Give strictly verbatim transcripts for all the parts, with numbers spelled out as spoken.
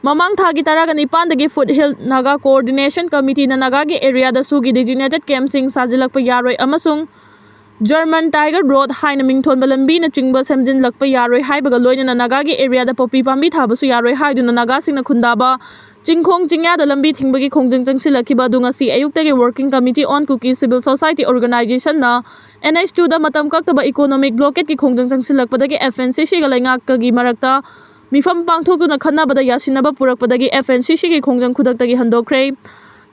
ꯃꯃꯥꯡ ꯊꯥꯒꯤ ꯇꯔꯥꯒ ꯅꯤꯄꯥꯟꯗꯒꯤ Foothill Naga Coordination Committeeꯅ ꯅꯥꯒꯥꯒꯤ ꯑꯦꯔꯤꯌꯥꯗ ꯁꯨꯒꯤ designated campꯁꯤꯡ ꯁꯥꯖꯤꯜꯂꯛꯄ ꯌꯥꯔꯣꯏ ꯑꯃꯁꯨꯡ German Tiger Road ꯍꯥꯏꯅ ꯃꯤꯡꯊꯣꯟꯕ ꯂꯝꯕꯤꯅꯆꯤꯡꯕ ꯁꯦꯝꯖꯤꯜꯂꯛꯄ ꯌꯥꯔꯣꯏ ꯍꯥꯏꯕꯒ ꯂꯣꯏꯅꯅ ꯅꯥꯒꯥꯒꯤ ꯑꯦꯔꯤꯌꯥꯗ ꯄꯣꯄꯤ ꯄꯥꯝꯕꯤ ꯊꯥꯕꯁꯨ ꯌꯥꯔꯣꯏ ꯍꯥꯏꯗꯨꯅ ꯅꯥꯒꯥꯁꯤꯡꯅ ꯈꯨꯟꯗꯥꯕ ꯆꯤꯡꯈꯣꯡ ꯆꯤꯡꯌꯥꯗ ꯂꯝꯕꯤ ꯊꯤꯡꯕꯒꯤ ꯈꯣꯡꯖꯪ ꯆꯪꯁꯤꯜꯂꯛꯈꯤꯕ ꯑꯗꯨ ꯉꯁꯤ ꯑꯌꯨꯛꯇꯒꯤ Working Committee on Kuki Civil Society Organizationꯅ N H twoꯗ ꯃꯇꯝ ꯀꯛꯇꯕ economic blockadeꯀꯤ ꯈꯣꯡꯖꯪ ꯆꯪꯁꯤꯜꯂꯛꯄꯗꯒꯤ F N C Cꯒ ꯂꯩꯉꯥꯛꯀꯒꯤ ꯃꯔꯛꯇ ꯃꯤꯐꯝ ꯄꯥꯡꯊꯣꯛꯇꯨꯅ ꯈꯟꯅꯕꯗ ꯌꯥꯁꯤꯟꯅꯕ ꯄꯨꯔꯛꯄꯗꯒꯤ F N C Cꯒꯤ ꯈꯣꯡꯖꯪ ꯈꯨꯗꯛꯇꯒꯤ ꯍꯟꯗꯣꯛꯈ꯭ꯔꯦ꯫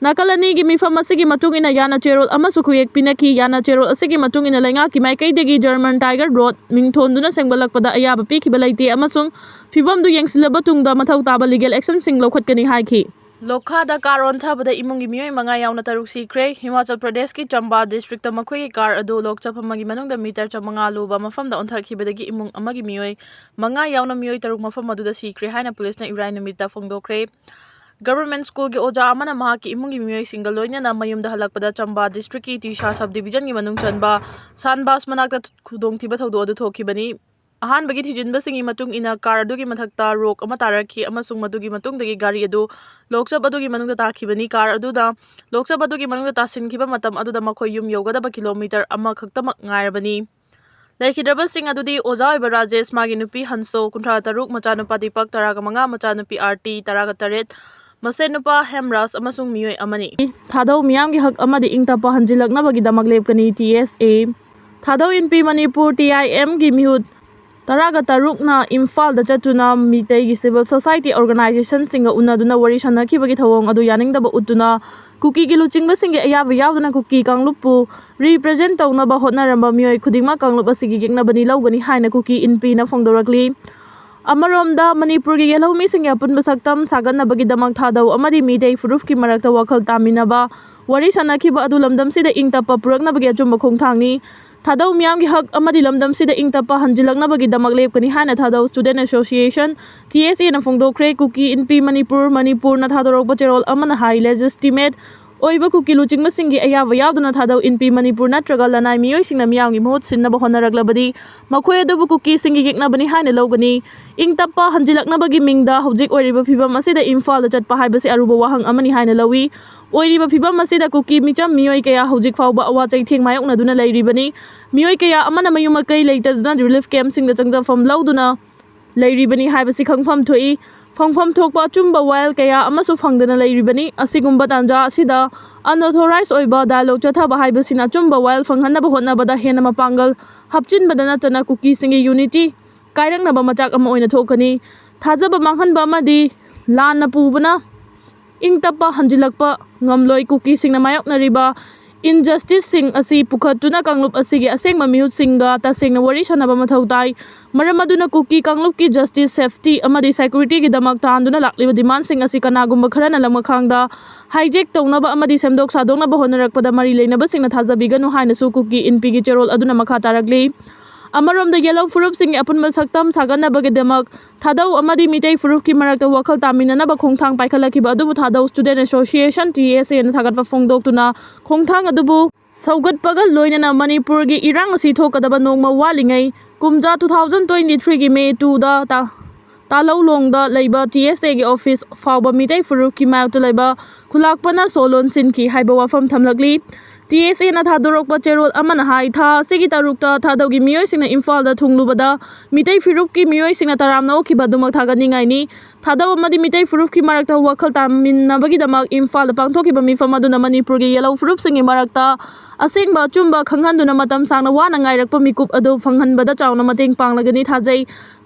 ꯅꯥꯀꯜ ꯑꯅꯤꯒꯤ ꯃꯤꯐꯝ ꯑꯁꯤꯒꯤ ꯃꯇꯨꯡ ꯏꯟꯅ ꯌꯥꯅꯆꯦꯔꯣꯜ ꯑꯃꯁꯨ ꯈꯨꯌꯦꯛ ꯄꯤꯅꯈꯤ꯫ ꯌꯥꯅꯆꯦꯔꯣꯜ ꯑꯁꯤꯒꯤ ꯃꯇꯨꯡ ꯏꯟꯅ ꯂꯩꯉꯥꯛꯀꯤ ꯃꯥꯏꯀꯩꯗꯒꯤ German Tiger Road ꯃꯤꯡꯊꯣꯟꯗꯨꯅ ꯁꯦꯝꯒꯠꯂꯛꯄꯗ ꯑꯌꯥꯕ ꯄꯤꯈꯤꯕ ꯂꯩꯇꯦ ꯑꯃꯁꯨꯡ ꯐꯤꯕꯝꯗꯨ ꯌꯦꯡꯁꯤꯜꯂꯕ ꯇꯨꯡꯗ ꯃꯊꯧ ꯇꯥꯕ legal actionꯁꯤꯡ ꯂꯧꯈꯠꯀꯅꯤ ꯍꯥꯏꯈꯤ꯫ ꯂꯣꯈꯥꯗ ꯀꯥꯔ ꯑꯣꯟꯊꯕꯗ ꯏꯃꯨꯡꯒꯤ ꯃꯤꯑꯣꯏ ꯃꯉꯥ ꯌꯥꯎꯅ ꯇꯔꯨꯛ ꯁꯤꯈ꯭ꯔꯦ꯫ ꯍꯤꯃꯥꯆꯜ ꯄ꯭ꯔꯗꯦꯁꯀꯤ ꯆꯝꯕꯥ ꯗꯤꯁꯇ꯭ꯔꯤꯛꯇ ꯃꯈꯣꯏꯒꯤ ꯀꯥꯔ ꯑꯗꯨ ꯂꯣꯛꯆꯐꯝ ꯑꯃꯒꯤ ꯃꯅꯨꯡꯗ ꯃꯤꯇꯔ ꯆꯥꯃꯉꯥ ꯂꯨꯕ ꯃꯐꯝꯗ ꯑꯣꯟꯊꯈꯤꯕꯗꯒꯤ ꯏꯃꯨꯡ ꯑꯃꯒꯤ ꯃꯤꯑꯣꯏ ꯃꯉꯥ ꯌꯥꯎꯅ ꯃꯤꯑꯣꯏ ꯇꯔꯨꯛ ꯃꯐꯝ ꯑꯗꯨꯗ ꯁꯤꯈ꯭ꯔꯦ ꯍꯥꯏꯅ ꯄꯨꯂꯤꯁꯅ ꯏꯔꯥꯏ ꯅꯨꯃꯤꯠꯇ ꯐꯣꯡꯗꯣꯛꯈ꯭ꯔꯦ꯫ ꯒꯚꯔꯟꯃꯦꯟꯠ ꯁ꯭ꯀꯨꯜꯒꯤ ꯑꯣꯖꯥ ꯑꯃꯅ ꯃꯍꯥꯛꯀꯤ ꯏꯃꯨꯡꯒꯤ ꯃꯤꯑꯣꯏꯁꯤꯡꯒ ꯂꯣꯏꯅꯅ ꯃꯌꯨꯝꯗ ꯍꯜꯂꯛꯄꯗ ꯆꯝꯕꯥ ꯗꯤꯁꯇ꯭ꯔꯤꯛꯀꯤ ꯇꯤꯁꯥ ꯁꯕ ꯗꯤꯕꯤꯖꯟꯒꯤ ꯃꯅꯨꯡ ꯆꯟꯕ ꯁꯥꯟꯕꯥꯁ ꯃꯅꯥꯛꯇ ꯈꯨꯗꯣꯡꯊꯤꯕ ꯊꯧꯗꯣꯛ ꯑꯗꯨ ꯊꯣꯛꯈꯤꯕꯅꯤ꯫ ꯑꯍꯥꯟꯕꯒꯤ ꯊꯤꯖꯤꯟꯕꯁꯤꯡꯒꯤ ꯃꯇꯨꯡ ꯏꯟꯅ ꯀꯥꯔ ꯑꯗꯨꯒꯤ ꯃꯊꯛꯇ ꯔꯣꯛ ꯑꯃ ꯇꯥꯔꯛꯈꯤ ꯑꯃꯁꯨꯡ ꯃꯗꯨꯒꯤ ꯃꯇꯨꯡꯗꯒꯤ ꯒꯥꯔꯤ ꯑꯗꯨ ꯂꯣꯛꯆꯞ ꯑꯗꯨꯒꯤ ꯃꯅꯨꯡꯗ ꯇꯥꯈꯤꯕꯅꯤ꯫ ꯀꯥꯔ ꯑꯗꯨꯗ ꯂꯣꯛꯆꯞ ꯑꯗꯨꯒꯤ ꯃꯅꯨꯡꯗ ꯇꯥꯁꯤꯟꯈꯤꯕ ꯃꯇꯝ ꯑꯗꯨꯗ ꯃꯈꯣꯏ ꯌꯨꯝ ꯌꯧꯒꯗꯕ ꯀꯤꯂꯣꯃꯤꯇꯔ ꯑꯃꯈꯛꯇꯃꯛ ꯉꯥꯏꯔꯕꯅꯤ꯫ ꯂꯩꯈꯤꯗ꯭ꯔꯕꯁꯤꯡ ꯑꯗꯨꯗꯤ ꯑꯣꯖꯥ ꯑꯣꯏꯕ ꯔꯥꯖꯦꯁ, ꯃꯥꯒꯤ ꯅꯨꯄꯤ ꯍꯟꯁꯣ, ꯀꯨꯟꯊ꯭ꯔꯥ ꯇꯔꯨꯛ, ꯃꯆꯥꯅꯨꯄꯥ ꯗꯤꯄꯛ, ꯇꯔꯥꯒ ꯃꯉꯥ, ꯃꯆꯥꯅꯨꯄꯤ ꯑꯥꯔꯇꯤ, ꯇꯔꯥꯒ ꯇꯔꯦꯠ, ꯃꯁꯦꯟ ꯅꯨꯄꯥ ꯍꯦꯝꯔꯥꯖ ꯑꯃꯁꯨꯡ ꯃꯤꯑꯣꯏ ꯑꯃꯅꯤ꯫ ꯊꯥꯗꯧ ꯃꯤꯌꯥꯝꯒꯤ ꯍꯛ ꯑꯃꯗꯤ ꯏꯪ ꯇꯞꯄ ꯍꯟꯖꯤꯜꯂꯛꯅꯕꯒꯤꯗꯃꯛ ꯂꯦꯞꯀꯅꯤ, T S A꯫ Thadou ꯏꯟꯄꯤ Manipur, T I M ꯒꯤ ꯃꯤꯍꯨꯠ ꯇꯔꯥꯒ ꯇꯔꯨꯛꯅ ꯏꯝꯐꯥꯜꯗ ꯆꯠꯇꯨꯅ ꯃꯤꯇꯩꯒꯤ civil society organizationꯁꯤꯡꯒ ꯎꯅꯗꯨꯅ ꯋꯥꯔꯤ ꯁꯥꯟꯅꯈꯤꯕꯒꯤ ꯊꯧꯑꯣꯡ ꯑꯗꯨ ꯌꯥꯅꯤꯡꯗꯕ ꯎꯠꯇꯨꯅ ꯀꯨꯀꯤꯒꯤ ꯂꯨꯆꯤꯡꯕꯁꯤꯡꯒꯤ ꯑꯌꯥꯕ ꯌꯥꯎꯗꯅ ꯀꯨꯀꯤ ꯀꯥꯡꯂꯨꯞꯄꯨ represent ꯇꯧꯅꯕ ꯍꯣꯠꯅꯔꯝꯕ ꯃꯤꯑꯣꯏ ꯈꯨꯗꯤꯡꯃꯛ ꯀꯥꯡꯂꯨꯞ ꯑꯁꯤꯒꯤ ꯌꯦꯛꯅꯕꯅꯤ ꯂꯧꯒꯅꯤ ꯍꯥꯏꯅ ꯀꯨꯀꯤ ꯏꯟꯄꯤꯅ ꯐꯣꯡꯗꯣꯔꯛꯂꯤ꯫ ꯑꯃꯔꯣꯝꯗ ꯃꯅꯤꯄꯨꯔꯒꯤ ꯌꯦꯜꯍꯧꯃꯤꯁꯤꯡꯒꯤ ꯑꯄꯨꯟꯕ ꯁꯛꯇꯝ ꯁꯥꯒꯠꯅꯕꯒꯤꯗꯃꯛ ꯊꯥꯗꯧ ꯑꯃꯗꯤ ꯃꯤꯇꯩ ꯐꯨꯔꯨꯞꯀꯤ ꯃꯔꯛꯇ ꯋꯥꯈꯜ ꯇꯥꯃꯤꯟꯅꯕ, ꯋꯥꯔꯤ ꯁꯥꯅꯈꯤꯕ ꯑꯗꯨ ꯂꯝꯗꯝꯁꯤꯗ ꯏꯪ ꯇꯞꯄ ꯄꯨꯔꯛꯅꯕꯒꯤ ꯑꯆꯨꯝꯕ ꯈꯣꯡꯊꯥꯡꯅꯤ꯫ ꯊꯥꯗꯧ ꯃꯤꯌꯥꯝꯒꯤ ꯍꯛ ꯑꯃꯗꯤ ꯂꯝꯗꯝꯁꯤꯗ ꯏꯪ ꯇꯞꯄ ꯍꯟꯖꯤꯜꯂꯛꯅꯕꯒꯤꯗꯃꯛ ꯂꯦꯞꯀꯅꯤ ꯍꯥꯏꯅ ꯊꯥꯗꯧ Student Association, T S A ꯅ ꯐꯣꯡꯗꯣꯛꯈ꯭ꯔꯦ꯫ ꯀꯨꯀꯤ ꯏꯟꯄꯤ ꯃꯅꯤꯄꯨꯔ, ꯃꯅꯤꯄꯨꯔꯅ ꯊꯥꯗꯣꯔꯛꯄ ꯆꯦꯔꯣꯜ ꯑꯃꯅ ꯍꯥꯏ, legitimate ꯑꯣꯏꯕ ꯀꯨꯀꯤ ꯂꯨꯆꯤꯡꯕꯁꯤꯡꯒꯤ ꯑꯌꯥꯕ ꯌꯥꯎꯗꯅ ꯊꯥꯗꯧ ꯏꯟꯄꯤ ꯃꯅꯤꯄꯨꯔ ꯅꯠꯇ꯭ꯔꯒ ꯂꯅꯥꯏ ꯃꯤꯑꯣꯏꯁꯤꯡꯅ ꯃꯤꯌꯥꯝꯒꯤ ꯃꯍꯨꯠ ꯁꯤꯟꯅꯕ ꯍꯣꯠꯅꯔꯛꯂꯕꯗꯤ ꯃꯈꯣꯏ ꯑꯗꯨꯕꯨ ꯀꯨꯀꯤꯁꯤꯡꯒꯤ ꯌꯦꯛꯅꯕꯅꯤ ꯍꯥꯏꯅ ꯂꯧꯒꯅꯤ꯫ ꯏꯪ ꯇꯞꯄ ꯍꯟꯖꯤꯜꯂꯛꯅꯕꯒꯤ ꯃꯤꯡꯗ ꯍꯧꯖꯤꯛ ꯑꯣꯏꯔꯤꯕ ꯐꯤꯕꯝ ꯑꯁꯤꯗ ꯏꯝꯐꯥꯜꯗ ꯆꯠꯄ ꯍꯥꯏꯕꯁꯤ ꯑꯔꯨꯕ ꯋꯥꯍꯪ ꯑꯃꯅꯤ ꯍꯥꯏꯅ ꯂꯧꯏ꯫ ꯑꯣꯏꯔꯤꯕ ꯐꯤꯕꯝ ꯑꯁꯤꯗ ꯀꯨꯀꯤ ꯃꯤꯆꯝ ꯃꯤꯑꯣꯏ ꯀꯌꯥ ꯍꯧꯖꯤꯛ ꯐꯥꯎꯕ ꯑꯋꯥ ꯆꯩꯊꯦꯡ ꯃꯥꯌꯣꯛꯅꯗꯨꯅ ꯂꯩꯔꯤꯕꯅꯤ꯫ ꯃꯤꯑꯣꯏ ꯀꯌꯥ ꯑꯃꯅ ꯃꯌꯨꯝ ꯃꯀꯩ ꯂꯩꯇꯗꯨꯅ ꯔꯤꯂꯤꯐ ꯀꯦꯝꯞꯁꯤꯡꯗ ꯆꯪꯖꯐꯝ ꯂꯧꯗꯨꯅ ꯂꯩꯔꯤꯕꯅꯤ ꯍꯥꯏꯕꯁꯤ ꯈꯪꯐꯝ ꯊꯣꯛꯏ꯫ ꯐꯪꯐꯝ ꯊꯣꯛꯄ ꯑꯆꯨꯝꯕ ꯋꯥꯌꯦꯜ ꯀꯌꯥ ꯑꯃꯁꯨ ꯐꯪꯗꯅ ꯂꯩꯔꯤꯕꯅꯤ꯫ ꯑꯁꯤꯒꯨꯝꯕ ꯇꯥꯟꯖꯥ ꯑꯁꯤꯗ unauthorized ꯑꯣꯏꯕ dialogue ꯆꯠꯊꯕ ꯍꯥꯏꯕꯁꯤꯅ ꯑꯆꯨꯝꯕ ꯋꯥꯌꯦꯜ ꯐꯪꯍꯟꯅꯕ ꯍꯣꯠꯅꯕꯗ ꯍꯦꯟꯅ ꯃꯄꯥꯡꯒꯜ ꯍꯥꯞꯆꯤꯟꯕꯗ ꯅꯠꯇꯅ ꯀꯨꯀꯤꯁꯤꯡꯒꯤ unity ꯀꯥꯏꯔꯛꯅꯕ ꯃꯆꯥꯛ ꯑꯃ ꯑꯣꯏꯅ ꯊꯣꯛꯀꯅꯤ꯫ ꯊꯥꯖꯕ ꯃꯥꯡꯍꯟꯕ ꯑꯃꯗꯤ ꯂꯥꯟꯅ ꯄꯨꯕꯅ ꯏꯪ ꯇꯞꯄ ꯍꯟꯖꯤꯜꯂꯛꯄ ꯉꯝꯂꯣꯏ꯫ ꯀꯨꯀꯤꯁꯤꯡꯅ ꯃꯥꯌꯣꯛꯅꯔꯤꯕ injusticeꯁꯤꯡ ꯑꯁꯤ ꯄꯨꯈꯠꯇꯨꯅ ꯀꯥꯡꯂꯨꯞ ꯑꯁꯤꯒꯤ ꯑꯁꯦꯡꯕ ꯃꯤꯍꯨꯠꯁꯤꯡꯒ ꯇꯁꯦꯡꯅ ꯋꯥꯔꯤ ꯁꯥꯟꯅꯕ ꯃꯊꯧ ꯇꯥꯏ꯫ ꯃꯔꯝ ꯑꯗꯨꯅ ꯀꯨꯀꯤ ꯀꯥꯡꯂꯨꯞꯀꯤ justice, safety ꯑꯃꯗꯤ securityꯒꯤꯗꯃꯛ ꯇꯥꯟꯗꯨꯅ ꯂꯥꯛꯂꯤꯕ demandꯁꯤꯡ ꯑꯁꯤ ꯀꯅꯥꯒꯨꯝꯕ ꯈꯔꯅ ꯂꯃꯈꯥꯡꯗ hijack ꯇꯧꯅꯕ ꯑꯃꯗꯤ ꯁꯦꯝꯗꯣꯛ ꯁꯥꯗꯣꯛꯅꯕ ꯍꯣꯠꯅꯔꯛꯄꯗ ꯃꯔꯤ ꯂꯩꯅꯕꯁꯤꯡꯅ ꯊꯥꯖꯕꯤꯒꯅꯨ ꯍꯥꯏꯅꯁꯨ ꯀꯨꯀꯤ ꯏꯟꯄꯤꯒꯤ ꯆꯦꯔꯣꯜ ꯑꯗꯨꯅ ꯃꯈꯥ ꯇꯥꯔꯛꯂꯤ꯫ ꯑꯃꯔꯣꯝꯗ ꯌꯦꯜꯍꯧ ꯐꯨꯔꯨꯞꯁꯤꯡꯒꯤ ꯑꯄꯨꯟꯕ ꯁꯛꯇꯝ ꯁꯥꯒꯠꯅꯕꯒꯤꯗꯃꯛ ꯊꯥꯗꯧ ꯑꯃꯗꯤ ꯃꯤꯇꯩ ꯐꯨꯔꯨꯞꯀꯤ ꯃꯔꯛꯇ ꯋꯥꯈꯜ ꯇꯥꯃꯤꯟꯅꯅꯕ ꯈꯣꯡꯊꯥꯡ ꯄꯥꯏꯈꯠꯂꯛꯈꯤꯕ ꯑꯗꯨꯕꯨ ꯊꯥꯗꯧ Student Association, TSAꯅ ꯊꯥꯒꯠꯄ ꯐꯣꯡꯗꯣꯛꯇꯨꯅ ꯈꯣꯡꯊꯥꯡ ꯑꯗꯨꯕꯨ ꯁꯧꯒꯠꯄꯒ ꯂꯣꯏꯅꯅ ꯃꯅꯤꯄꯨꯔꯒꯤ ꯏꯔꯥꯡ ꯑꯁꯤ ꯊꯣꯛꯀꯗꯕ ꯅꯣꯡꯃ ꯋꯥꯠꯂꯤꯉꯩ ꯀꯨꯝꯖꯥ two thousand twenty threeꯒꯤ May twoꯗ ꯇꯥ-, ꯇꯥꯂꯧꯂꯣꯡꯗ ꯂꯩꯕ TSAꯒꯤ office ꯐꯥꯎꯕ ꯃꯤꯇꯩ ꯐꯨꯔꯨꯞꯀꯤ ꯃꯥꯌꯣꯛꯇ ꯂꯩꯕ ꯈꯨꯂꯥꯛꯄꯅ ꯁꯣ ꯂꯣꯟꯁꯤꯟꯈꯤ ꯍꯥꯏꯕ ꯋꯥꯐꯝ ꯊꯝꯂꯛꯂꯤ꯫ TSAꯅ ꯊꯥꯗꯣꯔꯛꯄ ꯆꯦꯔꯣꯜ ꯑꯃꯅ ꯍꯥꯏ, ꯊꯥ ꯑꯁꯤꯒꯤ ꯇꯔꯨꯛꯇ ꯊꯥꯗꯧꯒꯤ ꯃꯤꯑꯣꯏꯁꯤꯡꯅ ꯏꯝꯐꯥꯜꯗ ꯊꯨꯡꯂꯨꯕꯗ ꯃꯤꯇꯩ ꯐꯨꯔꯨꯞꯀꯤ ꯃꯤꯑꯣꯏꯁꯤꯡꯅ ꯇꯔꯥꯝꯅ ꯑꯣꯛꯈꯤꯕ ꯑꯗꯨꯃꯛ ꯊꯥꯒꯠꯅꯤꯡꯉꯥꯏꯅꯤ꯫ ꯊꯥꯗꯧ ꯑꯃꯗꯤ ꯃꯤꯇꯩ ꯐꯨꯔꯨꯞꯀꯤ ꯃꯔꯛꯇ ꯋꯥꯈꯜ ꯇꯥꯃꯤꯟꯅꯕꯒꯤꯗꯃꯛ ꯏꯝꯐꯥꯜꯗ ꯄꯥꯡꯊꯣꯛꯈꯤꯕ ꯃꯤꯐꯝ ꯑꯗꯨꯅ ꯃꯅꯤꯄꯨꯔꯒꯤ ꯌꯦꯜꯍꯧ ꯐꯨꯔꯨꯞꯁꯤꯡꯒꯤ ꯃꯔꯛꯇ ꯑꯁꯦꯡꯕ ꯑꯆꯨꯝꯕ ꯈꯪꯍꯟꯗꯨꯅ ꯃꯇꯝ ꯁꯥꯡꯅ ꯋꯥꯅ ꯉꯥꯏꯔꯛꯄ ꯃꯤꯀꯨꯞ ꯑꯗꯨ ꯐꯪꯍꯟꯕꯗ ꯆꯥꯎꯅ ꯃꯇꯦꯡ ꯄꯥꯡꯂꯒꯅꯤ ꯊꯥꯖꯩ꯫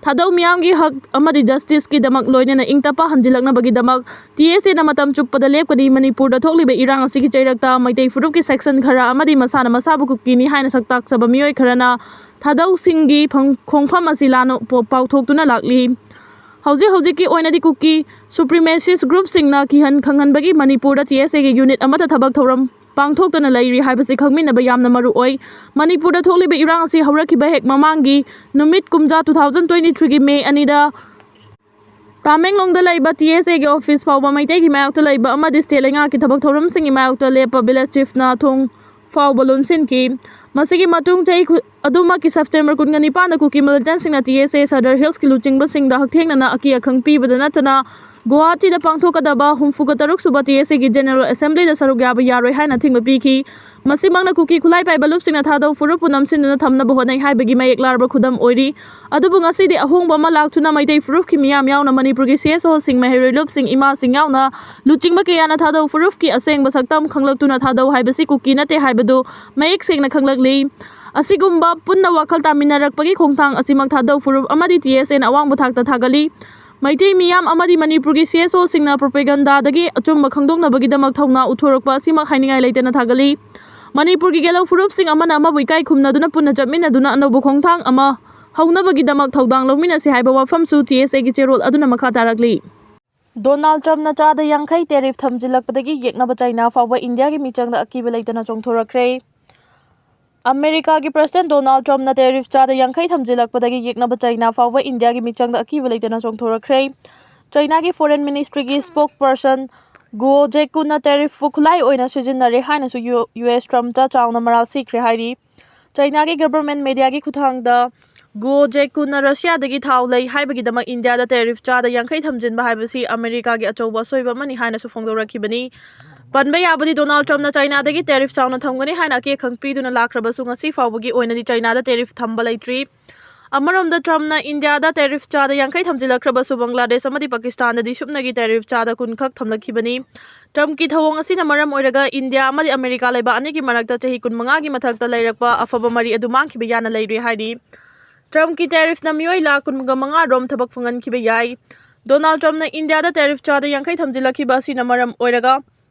ꯊꯥꯗꯧ ꯃꯤꯌꯥꯝꯒꯤ ꯍꯛ ꯑꯃꯗꯤ justiceꯀꯤꯗꯃꯛ ꯂꯣꯏꯅꯅ ꯏꯪ ꯇꯞꯄ ꯍꯟꯖꯤꯜꯂꯛꯅꯕꯒꯤꯗꯃꯛ TSAꯅ ꯃꯇꯝ ꯆꯨꯞꯄꯗ ꯂꯦꯞꯀꯅꯤ꯫ ꯃꯅꯤꯄꯨꯔꯗ ꯊꯣꯛꯂꯤꯕ ꯏꯔꯥꯡ ꯑꯁꯤꯒꯤ ꯆꯩꯔꯛꯇ ꯃꯩꯇꯩ ꯐꯨꯔꯨꯞꯀꯤ section ꯈꯔ ꯑꯃꯗꯤ ꯃꯁꯥꯅ ꯃꯁꯥꯕꯨ ꯀꯨꯀꯤꯅꯤ ꯍꯥꯏꯅ ꯁꯛꯇꯥꯛꯆꯕ ꯃꯤꯑꯣꯏ ꯈꯔꯅ ꯊꯥꯗꯧꯁꯤꯡꯒꯤ ꯐꯪ-, ꯈꯣꯡꯐꯝ ꯑꯁꯤ ꯂꯥꯟꯅ ꯄ-, ꯄꯥꯎꯊꯣꯛꯇꯨꯅ ꯂꯥꯛꯂꯤ꯫ ꯍꯧꯖꯤꯛ ꯍꯧꯖꯤꯛꯀꯤ ꯑꯣꯏꯅꯗꯤ ꯀꯨꯀꯤ supremacist groupꯁꯤꯡꯅ ꯀꯤꯍꯟ ꯈꯪꯍꯟꯕꯒꯤ ꯃꯅꯤꯄꯨꯔꯗ TSAꯒꯤ unit ꯑꯃꯠꯇ ꯊꯕꯛ ꯊꯧꯔꯝ ꯄꯥꯡꯊꯣꯛꯇꯅ ꯂꯩꯔꯤ ꯍꯥꯏꯕꯁꯤ ꯈꯪꯃꯤꯟꯅꯕ ꯌꯥꯝꯅ ꯃꯔꯨ ꯑꯣꯏ꯫ ꯃꯅꯤꯄꯨꯔꯗ ꯊꯣꯛꯂꯤꯕ ꯏꯔꯥꯡ ꯑꯁꯤ ꯍꯧꯔꯛꯈꯤꯕ ꯍꯦꯛ ꯃꯃꯥꯡꯒꯤ ꯅꯨꯃꯤꯠ ꯀꯨꯝꯖꯥ two thousand twenty threeꯒꯤ May ꯑꯅꯤꯗ ꯇꯥꯃꯦꯡꯂꯣꯡꯗ ꯂꯩꯕ ꯇꯤ ꯑꯦꯁ ꯑꯦꯒꯤ ꯑꯣꯐꯤꯁ ꯐꯥꯎꯕ ꯃꯩꯇꯩꯒꯤ ꯃꯥꯌꯣꯛꯇ ꯂꯩꯕ ꯑꯃꯗꯤ ꯁ꯭ꯇꯦꯠ ꯂꯩꯉꯥꯛꯀꯤ ꯊꯕꯛ ꯊꯧꯔꯝꯁꯤꯡꯒꯤ ꯃꯥꯌꯣꯛꯇ ꯂꯦꯞꯄ ꯚꯤꯂꯦꯖ ꯆꯤꯐꯅ ꯊꯣꯡ ꯐꯥꯎꯕ ꯂꯣꯟꯁꯤꯟꯈꯤ꯫ ꯃꯁꯤꯒꯤ ꯃꯇꯨꯡ ꯆꯍꯤ ꯈꯨ-, ꯑꯗꯨꯃꯛꯀꯤ ꯁꯦꯞꯇꯦꯝꯕꯔ ꯀꯨꯟꯒ ꯅꯤꯄꯥꯟꯗ ꯀꯨꯀꯤ ꯃꯤꯂꯤꯇꯦꯟꯁꯤꯡꯅ ꯇꯤ ꯑꯦꯁ ꯑꯦ ꯁꯗꯔ ꯍꯤꯜꯁꯀꯤ ꯂꯨꯆꯤꯡꯕꯁꯤꯡꯗ ꯍꯛꯊꯦꯡꯅꯅ ꯑꯀꯤ ꯑꯈꯪ ꯄꯤꯕꯗ ꯅꯠꯇꯅ ꯒꯨꯋꯥꯍꯥꯇꯤꯗ ꯄꯥꯡꯊꯣꯛꯀꯗꯕ ꯍꯨꯝꯐꯨꯒ ꯇꯔꯨꯛ ꯁꯨꯕ ꯇꯤ ꯑꯦꯁ ꯑꯦꯒꯤ ꯖꯦꯅꯔꯦꯜ ꯑꯦꯁꯦꯝꯕ꯭ꯂꯤꯗ ꯁꯔꯨꯛ ꯌꯥꯕ ꯌꯥꯔꯣꯏ ꯍꯥꯏꯅ ꯑꯊꯤꯡꯕ ꯄꯤꯈꯤ꯫ ꯃꯁꯤꯃꯛꯅ ꯀꯨꯀꯤ ꯈꯨꯠꯂꯥꯏ ꯄꯥꯏꯕ ꯂꯨꯞꯁꯤꯡꯅ ꯊꯥꯗꯧ ꯐꯨꯔꯨꯞꯄꯨ ꯅꯝꯁꯤꯟꯗꯨꯅ ꯊꯝꯅꯕ ꯍꯣꯠꯅꯩ ꯍꯥꯏꯕꯒꯤ ꯃꯌꯦꯛ ꯂꯥꯔꯕ ꯈꯨꯗꯝ ꯑꯣꯏꯔꯤ꯫ ꯑꯗꯨꯕꯨ ꯉꯁꯤꯗꯤ ꯑꯍꯣꯡꯕ ꯑꯃ ꯂꯥꯛꯇꯨꯅ ꯃꯩꯇꯩ ꯐꯨꯔꯨꯞꯀꯤ ꯃꯤꯌꯥꯝ ꯌꯥꯎꯅ ꯃꯅꯤꯄꯨꯔꯒꯤ ꯁꯤ ꯑꯦꯁ ꯑꯣꯁꯤꯡ, ꯃꯍꯩꯔꯣꯏ ꯂꯨꯞꯁꯤꯡ, ꯏꯃꯥꯁꯤꯡ ꯌꯥꯎꯅ ꯂꯨꯆꯤꯡꯕ ꯀꯌꯥꯅ ꯊꯥꯗꯧ ꯐꯨꯔꯨꯞꯀꯤ ꯑꯁꯦꯡꯕ ꯁꯛꯇꯝ ꯈꯪꯂꯛꯇꯨꯅ ꯊꯥꯗꯧ ꯍꯥꯏꯕꯁꯤ ꯀꯨꯀꯤ ꯅꯠꯇꯦ ꯍꯥꯏꯕꯗꯨ ꯃꯌꯦꯛ ꯁꯦꯡꯅ ꯈꯪꯂꯛꯂꯤ꯫ ꯑꯁꯤꯒꯨꯝꯕ ꯄꯨꯟꯅ ꯋꯥꯈꯜ ꯇꯥꯃꯤꯟꯅꯔꯛꯄꯒꯤ ꯈꯣꯡꯊꯥꯡ ꯑꯁꯤꯃꯛ ꯊꯥꯗꯧ ꯐꯨꯔꯨꯞ ꯑꯃꯗꯤ ꯇꯤ ꯑꯦꯁ ꯑꯦꯅ ꯑꯋꯥꯡꯕ ꯊꯥꯛꯇ ꯊꯥꯒꯠꯂꯤ꯫ ꯃꯩꯇꯩ ꯃꯤꯌꯥꯝ ꯑꯃꯗꯤ ꯃꯅꯤꯄꯨꯔꯒꯤ ꯁꯤ ꯑꯦꯁ ꯑꯣꯁꯤꯡꯅ ꯄ꯭ꯔꯣꯄꯦꯒꯟꯗꯥꯗꯒꯤ ꯑꯆꯨꯝꯕ ꯈꯪꯗꯣꯛꯅꯕꯒꯤꯗꯃꯛ ꯊꯧꯅꯥ ꯎꯠꯊꯣꯔꯛꯄ ꯑꯁꯤꯃꯛ ꯍꯥꯏꯅꯤꯡꯉꯥꯏ ꯂꯩꯇꯅ ꯊꯥꯒꯠꯂꯤ꯫ ꯃꯅꯤꯄꯨꯔꯒꯤ ꯒꯦꯂꯧ ꯐꯨꯔꯨꯞꯁꯤꯡ ꯑꯃꯅ ꯑꯃꯕꯨ ꯏꯀꯥꯏ ꯈꯨꯝꯅꯗꯨꯅ ꯄꯨꯟꯅ ꯆꯠꯃꯤꯟꯅꯗꯨꯅ ꯑꯅꯧꯕ ꯈꯣꯡꯊꯥꯡ ꯑꯃ ꯍꯧꯅꯕꯒꯤꯗꯃꯛ ꯊꯧꯗꯥꯡ ꯂꯧꯃꯤꯟꯅꯁꯤ ꯍꯥꯏꯕ ꯋꯥꯐꯝꯁꯨ ꯇꯤ ꯑꯦꯁ ꯑꯦꯒꯤ ꯆꯦꯔꯣꯜ ꯑꯗꯨꯅ ꯃꯈꯥ ꯇꯥꯔꯛꯂꯤ꯫ ꯗꯣꯅꯥꯜꯗ ꯇ꯭ꯔꯝꯞꯅ ꯆꯥꯗ ꯌꯥꯡꯈꯩ ꯇꯦꯔꯤꯐ ꯊꯝꯖꯤꯜꯂꯛꯄꯗꯒꯤ ꯌꯦꯛꯅꯕ ꯆꯥꯏꯅꯥ ꯐꯥꯎꯕ ꯏꯟꯗꯤꯌꯥꯒꯤ ꯃꯤꯆꯪꯗ ꯑꯀꯤꯕ ꯂꯩꯇꯅ ꯆꯣꯡꯊꯣꯔꯛꯈ꯭ꯔꯦ꯫ ꯑꯃꯦꯔꯤꯀꯥꯒꯤ ꯄ꯭ꯔꯁꯤꯗꯦꯟꯠ ꯗꯣꯅꯥꯜꯗ ꯇ꯭ꯔꯝꯞꯅ ꯇꯦꯔꯤꯐ ꯆꯥꯗ ꯌꯥꯡꯈꯩ ꯊꯝꯖꯤꯜꯂꯛꯄꯗꯒꯤ ꯌꯦꯛꯅꯕ ꯆꯥꯏꯅꯥ ꯐꯥꯎꯕ ꯏꯟꯗꯤꯌꯥꯒꯤ ꯃꯤꯆꯪꯗ ꯑꯀꯤꯕ ꯂꯩꯇꯅ ꯆꯣꯡꯊꯣꯔꯛꯈ꯭ꯔꯦ꯫ ꯆꯥꯏꯅꯥꯒꯤ ꯐꯣꯔꯦꯟ ꯃꯤꯅꯤꯁꯇ꯭ꯔꯤꯒꯤ ꯁ꯭ꯄꯣꯛ ꯄꯔꯁꯟ ꯒꯨꯑꯣ ꯖꯦꯀꯨꯅ ꯇꯦꯔꯤꯐꯄꯨ ꯈꯨꯠꯂꯥꯏ ꯑꯣꯏꯅ ꯁꯤꯖꯤꯟꯅꯔꯦ ꯍꯥꯏꯅꯁꯨ ꯌꯨ-, ꯌꯨ ꯑꯦꯁ ꯇ꯭ꯔꯝꯞꯇ ꯆꯥꯎꯅ ꯃꯔꯥꯜ ꯁꯤꯈ꯭ꯔꯦ ꯍꯥꯏꯔꯤ꯫ ꯆꯥꯏꯅꯥꯒꯤ ꯒꯚꯔꯟꯃꯦꯟꯠ ꯃꯦꯗꯤꯌꯥꯒꯤ ꯈꯨꯠꯊꯥꯡꯗ ꯒꯨꯑꯣ ꯖꯦꯀꯨꯅ ꯔꯁꯤꯌꯥꯗꯒꯤ ꯊꯥꯎ ꯂꯩ ꯍꯥꯏꯕꯒꯤꯗꯃꯛ ꯏꯟꯗꯤꯌꯥꯗ ꯇꯦꯔꯤꯐ ꯆꯥꯗ ꯌꯥꯡꯈꯩ ꯊꯝꯖꯤꯟꯕ ꯍꯥꯏꯕꯁꯤ ꯑꯃꯦꯔꯤꯀꯥꯒꯤ ꯑꯆꯧꯕ ꯑꯁꯣꯏꯕ ꯑꯃꯅꯤ ꯍꯥꯏꯅꯁꯨ ꯐꯣꯡꯗꯣꯔꯛꯈꯤꯕꯅꯤ꯫ ꯄꯟꯕ ꯌꯥꯕꯗꯤ, ꯗꯣꯅꯥꯜꯗ ꯇ꯭ꯔꯝꯞꯅ ꯆꯥꯏꯅꯥꯗꯒꯤ ꯇꯦꯔꯤꯐ ꯆꯥꯎꯅ ꯊꯝꯒꯅꯤ ꯍꯥꯏꯅ ꯑꯀꯦ ꯑꯈꯪ ꯄꯤꯗꯨꯅ ꯂꯥꯛꯈ꯭ꯔꯕꯁꯨ, ꯉꯁꯤ ꯐꯥꯎꯕꯒꯤ ꯑꯣꯏꯅꯗꯤ ꯆꯥꯏꯅꯥꯗ ꯇꯦꯔꯤꯐ ꯊꯝꯕ ꯂꯩꯇ꯭ꯔꯤ꯫ ꯑꯃꯔꯣꯝꯗ, ꯇ꯭ꯔꯝꯞꯅ ꯏꯟꯗꯤꯌꯥꯗ ꯇꯦꯔꯤꯐ ꯆꯥꯗ ꯌꯥꯡꯈꯩ ꯊꯝꯖꯤꯜꯂꯛꯈ꯭ꯔꯕꯁꯨ, ꯕꯪꯒ꯭ꯂꯥꯗꯦꯁ ꯑꯃꯗꯤ ꯄꯥꯀꯤꯁꯇꯥꯟꯗꯗꯤ ꯁꯨꯞꯅꯒꯤ ꯇꯦꯔꯤꯐ ꯆꯥꯗ ꯀꯨꯟ ꯈꯛ ꯊꯝꯂꯛꯈꯤꯕꯅꯤ꯫ ꯇ꯭ꯔꯝꯞꯀꯤ ꯊꯧꯑꯣꯡ ꯑꯁꯤꯅ ꯃꯔꯝ ꯑꯣꯏꯔꯒ ꯏꯟꯗꯤꯌꯥ ꯑꯃꯗꯤ ꯑꯃꯦꯔꯤꯀꯥ ꯂꯩꯕꯥꯛ ꯑꯅꯤꯒꯤ ꯃꯔꯛꯇ ꯆꯍꯤ ꯀꯨꯟꯃꯉꯥꯒꯤ ꯃꯊꯛꯇ ꯂꯩꯔꯛꯄ ꯑꯐꯕ ꯃꯔꯤ ꯑꯗꯨ ꯃꯥꯡꯈꯤꯕ ꯌꯥꯅ ꯂꯩꯔꯦ ꯍꯥꯏꯔꯤ꯫ ꯇ꯭ꯔꯝꯞꯀꯤ ꯇꯦꯔꯤꯐꯅ ꯃꯤꯑꯣꯏ ꯂꯥꯈ ꯀꯨꯟꯒ ꯃꯉꯥ ꯔꯣꯝ ꯊꯕꯛ ꯐꯪꯍꯟꯈꯤꯕ ꯌꯥꯏ꯫ ꯗꯣꯅꯥꯜꯗ ꯇ꯭ꯔꯝꯞꯅ ꯏꯟꯗꯤꯌꯥꯗ ꯇꯦꯔꯤꯐ ꯆꯥꯗ ꯌꯥꯡꯈꯩ ꯊꯝꯖꯤꯜꯂꯛꯈꯤꯕ ꯑꯁꯤꯅ ꯃꯔꯝ ꯑꯣꯏꯔꯒ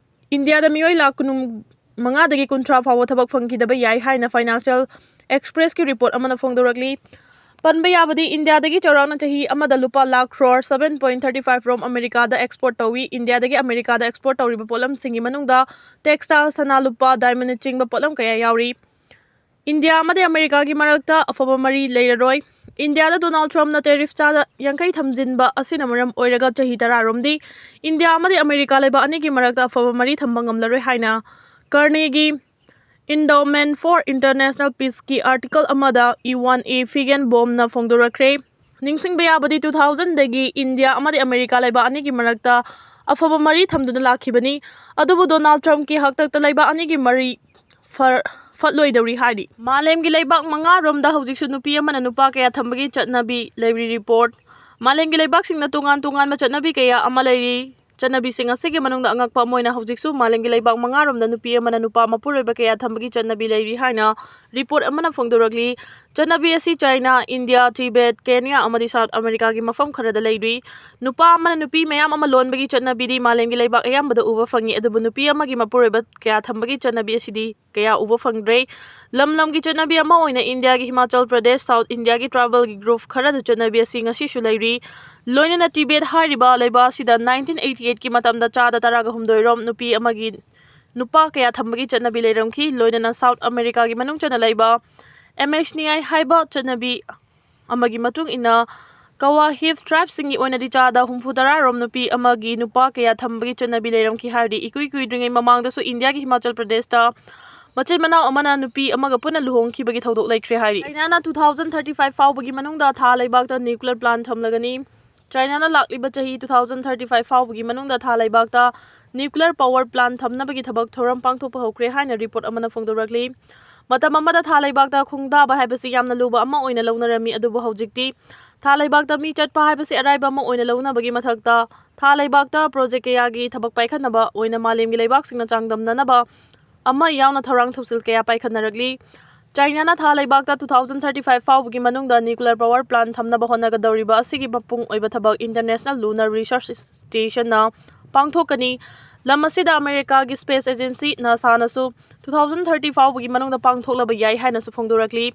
ꯏꯟꯗꯤꯌꯥꯗ ꯃꯤꯑꯣꯏ ꯂꯥꯈ ꯀꯨꯟꯃꯉꯥꯗꯒꯤ ꯀꯨꯟꯊ꯭ꯔꯥ ꯐꯥꯎꯕ ꯊꯕꯛ ꯐꯪꯈꯤꯗꯕ ꯌꯥꯏ ꯍꯥꯏꯅ ꯐꯥꯏꯅꯥꯟꯁꯤꯌꯦꯜ ꯑꯦꯛꯁꯄ꯭ꯔꯦꯁꯀꯤ ꯔꯤꯄꯣꯔꯠ ꯑꯃꯅ ꯐꯣꯡꯗꯣꯔꯛꯂꯤ꯫ ꯄꯟꯕ ꯌꯥꯕꯗꯤ, ꯏꯟꯗꯤꯌꯥꯗꯒꯤ ꯆꯥꯎꯔꯥꯛꯅ ꯆꯍꯤ ꯑꯃꯗ ꯂꯨꯄꯥ lakh crore seven point thirty five ꯔꯣꯝ ꯑꯃꯦꯔꯤꯀꯥꯗ ꯑꯦꯛꯁꯄꯣꯔꯠ ꯇꯧꯏ꯫ ꯏꯟꯗꯤꯌꯥꯗꯒꯤ ꯑꯃꯦꯔꯤꯀꯥꯗ ꯑꯦꯛꯁꯄꯣꯔꯠ ꯇꯧꯔꯤꯕ ꯄꯣꯠꯂꯝꯁꯤꯡꯒꯤ ꯃꯅꯨꯡꯗ ꯇꯦꯛꯁꯇꯥꯏꯜ, ꯁꯅꯥ, ꯂꯨꯄꯥ, ꯗꯥꯏꯃꯟꯅꯆꯤꯡꯕ ꯄꯣꯠꯂꯝ ꯀꯌꯥ ꯌꯥꯎꯔꯤ꯫ ꯏꯟꯗꯤꯌꯥ ꯑꯃꯗꯤ ꯑꯃꯦꯔꯤꯀꯥꯒꯤ ꯃꯔꯛꯇ ꯑꯐꯕ ꯃꯔꯤ ꯂꯩꯔꯔꯣꯏ꯫ ꯏꯟꯗꯤꯌꯥꯗ ꯗꯣꯅꯥꯜꯗ ꯇ꯭ꯔꯝꯞꯅ ꯇꯦꯔꯤꯐ ꯆꯥꯗ ꯌꯥꯡꯈꯩ ꯊꯝꯖꯤꯟꯕ ꯑꯁꯤꯅ ꯃꯔꯝ ꯑꯣꯏꯔꯒ ꯆꯍꯤ ꯇꯔꯥꯔꯣꯝꯗꯤ ꯏꯟꯗꯤꯌꯥ ꯑꯃꯗꯤ ꯑꯃꯦꯔꯤꯀꯥ ꯂꯩꯕꯥꯛ ꯑꯅꯤꯒꯤ ꯃꯔꯛꯇ ꯑꯐꯕ ꯃꯔꯤ ꯊꯝꯕ ꯉꯝꯂꯔꯣꯏ ꯍꯥꯏꯅ ꯀꯥꯔꯅꯦꯒꯤ Endowment for International Peaceꯀꯤ ꯑꯥꯔꯇꯤꯀꯜ ꯑꯃꯗ ꯏꯋꯥꯟ ꯑꯦ ꯐꯤꯒꯦꯟꯕꯣꯝꯅ ꯐꯣꯡꯗꯣꯔꯛꯈ꯭ꯔꯦ꯫ ꯅꯤꯡꯁꯤꯡꯕ ꯌꯥꯕꯗꯤ, two thousandꯗꯒꯤ ꯏꯟꯗꯤꯌꯥ ꯑꯃꯗꯤ ꯑꯃꯦꯔꯤꯀꯥ ꯂꯩꯕꯥꯛ ꯑꯅꯤꯒꯤ ꯃꯔꯛꯇ ꯑꯐꯕ ꯃꯔꯤ ꯊꯝꯗꯨꯅ ꯂꯥꯛꯈꯤꯕꯅꯤ꯫ ꯑꯗꯨꯕꯨ ꯗꯣꯅꯥꯜꯗ ꯇ꯭ꯔꯝꯞꯀꯤ ꯍꯥꯛꯇꯛꯇ ꯂꯩꯕꯥꯛ ꯑꯅꯤꯒꯤ ꯃꯔꯤ ꯐꯔ-, ꯐꯠꯂꯣꯏꯗꯧꯔꯤ ꯍꯥꯏꯔꯤ꯫ ꯃꯥꯂꯦꯝꯒꯤ ꯂꯩꯕꯥꯛ ꯃꯉꯥꯔꯣꯝꯗ ꯍꯧꯖꯤꯛꯁꯨ ꯅꯨꯄꯤ ꯑꯃꯅ ꯅꯨꯄꯥ ꯀꯌꯥ ꯊꯝꯕꯒꯤ ꯆꯠꯅꯕꯤ ꯂꯩꯔꯤ꯫ ꯔꯤꯄꯣꯔꯠ꯫ ꯃꯥꯂꯦꯝꯒꯤ ꯂꯩꯕꯥꯛꯁꯤꯡꯅ ꯇꯣꯉꯥꯟ ꯇꯣꯉꯥꯟꯕ ꯆꯠꯅꯕꯤ ꯀꯌꯥ ꯑꯃ ꯂꯩꯔꯤ꯫ ꯆꯠꯅꯕꯤꯁꯤꯡ ꯑꯁꯤꯒꯤ ꯃꯅꯨꯡꯗ ꯑꯉꯛꯄ ꯑꯃ ꯑꯣꯏꯅ ꯍꯧꯖꯤꯛꯁꯨ ꯃꯥꯂꯦꯝꯒꯤ ꯂꯩꯕꯥꯛ ꯃꯉꯥꯔꯣꯝꯗ ꯅꯨꯄꯤ ꯑꯃꯅ ꯅꯨꯄꯥ ꯃꯄꯨꯔꯣꯏꯕ ꯀꯌꯥ ꯊꯝꯕꯒꯤ ꯆꯠꯅꯕꯤ ꯂꯩꯔꯤ ꯍꯥꯏꯅ ꯔꯤꯄꯣꯔꯠ ꯑꯃꯅ ꯐꯣꯡꯗꯣꯔꯛꯂꯤ꯫ ꯆꯠꯅꯕꯤ ꯑꯁꯤ ꯆꯥꯏꯅꯥ, ꯏꯟꯗꯤꯌꯥ, ꯇꯤꯕꯦꯠ, ꯀꯦꯅꯤꯌꯥ ꯑꯃꯗꯤ ꯁꯥꯎꯠ ꯑꯃꯦꯔꯤꯀꯥꯒꯤ ꯃꯐꯝ ꯈꯔꯗ ꯂꯩꯔꯤ꯫ ꯅꯨꯄꯥ ꯑꯃꯅ ꯅꯨꯄꯤ ꯃꯌꯥꯝ ꯑꯃ ꯂꯣꯟꯕꯒꯤ ꯆꯠꯅꯕꯤꯗꯤ ꯃꯥꯂꯦꯝꯒꯤ ꯂꯩꯕꯥꯛ ꯑꯌꯥꯝꯕꯗ ꯎꯕ ꯐꯪꯉꯤ, ꯑꯗꯨꯕꯨ ꯅꯨꯄꯤ ꯑꯃꯒꯤ ꯃꯄꯨꯔꯣꯏꯕ ꯀꯌꯥ ꯊꯝꯕꯒꯤ ꯆꯠꯅꯕꯤ ꯑꯁꯤꯗꯤ ꯀꯌꯥ ꯎꯕ ꯐꯪꯗ꯭ꯔꯦ꯫ ꯂꯝ ꯂꯝꯒꯤ ꯆꯠꯅꯕꯤ ꯑꯃ ꯑꯣꯏꯅ ꯏꯟꯗꯤꯌꯥꯒꯤ ꯍꯤꯃꯥꯆꯜ ꯄ꯭ꯔꯗꯦꯁ, ꯁꯥꯎꯠ ꯏꯟꯗꯤꯌꯥꯒꯤ ꯇ꯭ꯔꯥꯏꯕꯦꯜꯒꯤ ꯒ꯭ꯔꯨꯞ ꯈꯔꯗ ꯆꯠꯅꯕꯤ ꯑꯁꯤ ꯉꯁꯤꯁꯨ ꯂꯩꯔꯤ꯫ ꯂꯣꯏꯅꯅ ꯇꯤꯕꯦꯠ ꯍꯥꯏꯔꯤꯕ ꯂꯩꯕꯥꯛ ꯑꯁꯤꯗ nineteen eighty eightꯀꯤ ꯃꯇꯝꯗ ꯆꯥꯗ ꯇꯔꯥꯒ ꯍꯨꯝꯗꯣꯏ ꯔꯣꯝ ꯅꯨꯄꯤ ꯑꯃꯒꯤ ꯅꯨꯄꯥ ꯀꯌꯥ ꯊꯝꯕꯒꯤ ꯆꯠꯅꯕꯤ ꯂꯩꯔꯝꯈꯤ꯫ ꯂꯣꯏꯅꯅ ꯁꯥꯎꯠ ꯑꯃꯦꯔꯤꯀꯥꯒꯤ ꯃꯅꯨꯡ ꯆꯟꯅ ꯂꯩꯕ ꯑꯦꯝ ꯑꯦꯁ ꯅꯤ ꯑꯥꯏ ꯍꯥꯏꯕ ꯆꯠꯅꯕꯤ ꯑꯃꯒꯤ ꯃꯇꯨꯡ ꯏꯟꯅ ꯀꯋꯥꯍꯤꯐ ꯇ꯭ꯔꯥꯏꯕꯁꯤꯡꯒꯤ ꯑꯣꯏꯅꯗꯤ ꯆꯥꯗ ꯍꯨꯝꯐꯨ ꯇꯔꯥ ꯔꯣꯝ ꯅꯨꯄꯤ ꯑꯃꯒꯤ ꯅꯨꯄꯥ ꯀꯌꯥ ꯊꯝꯕꯒꯤ ꯆꯠꯅꯕꯤ ꯂꯩꯔꯝꯈꯤ ꯍꯥꯏꯔꯗꯤ, ꯏꯀꯨꯏ ꯀꯨꯏꯗ꯭ꯔꯤꯉꯩ ꯃꯃꯥꯡꯗꯁꯨ ꯏꯟꯗꯤꯌꯥꯒꯤ ꯍꯤꯃꯥꯆꯜ ꯄ꯭ꯔꯗꯦꯁꯇ ꯃꯆꯤꯟ ꯃꯅꯥꯎ ꯑꯃꯅ ꯅꯨꯄꯤ ꯑꯃꯒ ꯄꯨꯟꯅ ꯂꯨꯍꯣꯡꯈꯤꯕꯒꯤ ꯊꯧꯗꯣꯛ ꯂꯩꯈ꯭ꯔꯦ ꯍꯥꯏꯔꯤ꯫ ꯆꯥꯏꯅꯥꯅ two thousand thirty five ꯐꯥꯎꯕꯒꯤ ꯃꯅꯨꯡꯗ ꯊꯥ ꯂꯩꯕꯥꯛꯇ nuclear plant ꯊꯝꯂꯒꯅꯤ꯫ ꯆꯥꯏꯅꯥꯅ ꯂꯥꯛꯂꯤꯕ ꯆꯍꯤ two thousand thirty five ꯐꯥꯎꯕꯒꯤ ꯃꯅꯨꯡꯗ ꯊꯥ ꯂꯩꯕꯥꯛꯇ nuclear power plant ꯊꯝꯅꯕꯒꯤ ꯊꯕꯛ ꯊꯧꯔꯝ ꯄꯥꯡꯊꯣꯛꯄ ꯍꯧꯈ꯭ꯔꯦ ꯍꯥꯏꯅ ꯔꯤꯄꯣꯔꯠ ꯑꯃꯅ ꯐꯣꯡꯗꯣꯔꯛꯂꯤ꯫ ꯃꯇꯝ ꯑꯃꯗ ꯊꯥ ꯂꯩꯕꯥꯛꯇ ꯈꯣꯡꯗꯥꯕ ꯍꯥꯏꯕꯁꯤ ꯌꯥꯝꯅ ꯂꯨꯕ ꯑꯃ ꯑꯣꯏꯅ ꯂꯧꯅꯔꯝꯃꯤ, ꯑꯗꯨꯕꯨ ꯍꯧꯖꯤꯛꯇꯤ ꯊꯥ ꯂꯩꯕꯥꯛꯇ ꯃꯤ ꯆꯠꯄ ꯍꯥꯏꯕꯁꯤ ꯑꯔꯥꯏꯕ ꯑꯃ ꯑꯣꯏꯅ ꯂꯧꯅꯕꯒꯤ ꯃꯊꯛꯇ, ꯊꯥ ꯂꯩꯕꯥꯛꯇ project ꯀꯌꯥꯒꯤ ꯊꯕꯛ ꯄꯥꯏꯈꯠꯅꯕ ꯑꯣꯏꯅ ꯃꯥꯂꯦꯝꯒꯤ ꯂꯩꯕꯥꯛꯁꯤꯡꯅ ꯆꯥꯡꯗꯝꯅꯅꯕ ꯑꯃ ꯌꯥꯎꯅ ꯊꯧꯔꯥꯡ ꯊꯧꯁꯤꯜ ꯀꯌꯥ ꯄꯥꯏꯈꯠꯅꯔꯛꯂꯤ꯫ ꯆꯥꯏꯅꯥꯅ ꯊꯥ ꯂꯩꯕꯥꯛꯇ two thousand thirty five ꯐꯥꯎꯕꯒꯤ ꯃꯅꯨꯡꯗ nuclear power plant ꯊꯝꯅꯕ ꯍꯣꯠꯅꯒꯗꯧꯔꯤꯕ ꯑꯁꯤꯒꯤ ꯃꯄꯨꯡ ꯑꯣꯏꯕ ꯊꯕꯛ International Lunar Research Stationꯅ ꯄꯥꯡꯊꯣꯛꯀꯅꯤ꯫ ꯂꯝ ꯑꯁꯤꯗ ꯑꯃꯦꯔꯤꯀꯥꯒꯤ space agency NASAꯅꯁꯨ two thousand thirty ꯐꯥꯎꯕꯒꯤ ꯃꯅꯨꯡꯗ ꯄꯥꯡꯊꯣꯛꯂꯕ ꯌꯥꯏ ꯍꯥꯏꯅꯁꯨ ꯐꯣꯡꯗꯣꯔꯛꯂꯤ꯫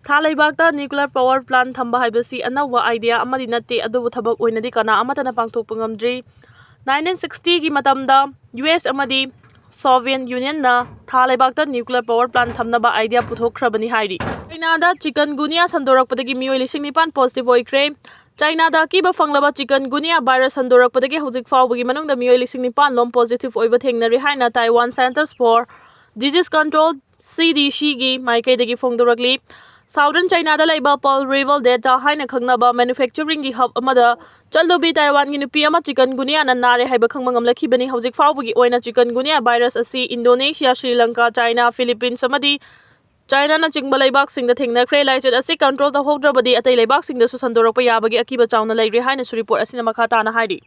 ꯊꯥ ꯂꯩꯕꯥꯛꯇ nuclear power plant ꯊꯝꯕ ꯍꯥꯏꯕꯁꯤ ꯑꯅꯧꯕ idea ꯑꯃꯗꯤ ꯅꯠꯇꯦ, ꯑꯗꯨꯕꯨ ꯊꯕꯛ ꯑꯣꯏꯅꯗꯤ ꯀꯅꯥ ꯑꯃꯠꯇꯅ ꯄꯥꯡꯊꯣꯛꯄ ꯉꯝꯗ꯭ꯔꯤ꯫ Nineteen sixtyꯒꯤ ꯃꯇꯝꯗ U S ꯑꯃꯗꯤ Soviet Unionꯅ ꯊꯥ ꯂꯩꯕꯥꯛꯇ nuclear power plant ꯊꯝꯅꯕ idea ꯄꯨꯊꯣꯛꯈ꯭ꯔꯕꯅꯤ ꯍꯥꯏꯔꯤ꯫ ꯆꯥꯏꯅꯥꯗ chikungunya ꯁꯟꯗꯣꯔꯛꯄꯗꯒꯤ ꯃꯤꯑꯣꯏ ꯂꯤꯁꯤꯡ ꯅꯤꯄꯥꯟ positive ꯑꯣꯏꯈ꯭ꯔꯦ꯫ ꯆꯥꯏꯅꯥꯗ ꯑꯀꯤꯕ ꯐꯪꯂꯕ chikungunya virus ꯁꯟꯗꯣꯔꯛꯄꯗꯒꯤ ꯍꯧꯖꯤꯛ ꯐꯥꯎꯕꯒꯤ ꯃꯅꯨꯡꯗ ꯃꯤꯑꯣꯏ ꯂꯤꯁꯤꯡ ꯅꯤꯄꯥꯟ ꯂꯣꯝ positive ꯑꯣꯏꯕ ꯊꯦꯡꯅꯔꯦ ꯍꯥꯏꯅ Taiwan Centers for Disease Control, C D C ꯒꯤ ꯃꯥꯏꯀꯩꯗꯒꯤ ꯐꯣꯡꯗꯣꯔꯛꯂꯤ꯫ Southern ꯆꯥꯏꯅꯥꯗ ꯂꯩꯕ Pearl River Delta ꯍꯥꯏꯅ ꯈꯪꯅꯕ manufacturingꯒꯤ hub ꯑꯃꯗ ꯆꯠꯂꯨꯕꯤ ꯇꯥꯏꯋꯥꯟꯒꯤ ꯅꯨꯄꯤ ꯑꯃ chikungunyaꯅ ꯅꯥꯔꯦ ꯍꯥꯏꯕ ꯈꯪꯕ ꯉꯝꯂꯛꯈꯤꯕꯅꯤ꯫ ꯍꯧꯖꯤꯛ ꯐꯥꯎꯕꯒꯤ ꯑꯣꯏꯅ chikungunya virus ꯑꯁꯤ Indonesia, Sri Lanka, China, Philippines ꯑꯃꯗꯤ ꯆꯥꯏꯅꯥꯅꯆꯤꯡꯕ ꯂꯩꯕꯥꯛꯁꯤꯡꯗ ꯊꯦꯡꯅꯈ꯭ꯔꯦ꯫ ꯂꯥꯏꯆꯠ ꯑꯁꯤ control ꯇꯧꯍꯧꯗ꯭ꯔꯕꯗꯤ ꯑꯇꯩ ꯂꯩꯕꯥꯛꯁꯤꯡꯗꯁꯨ ꯁꯟꯗꯣꯔꯛꯄ ꯌꯥꯕꯒꯤ ꯑꯀꯤꯕ ꯆꯥꯎꯅ ꯂꯩꯔꯦ ꯍꯥꯏꯅꯁꯨ report ꯑꯁꯤꯅ ꯃꯈꯥ ꯇꯥꯅ ꯍꯥꯏꯔꯤ꯫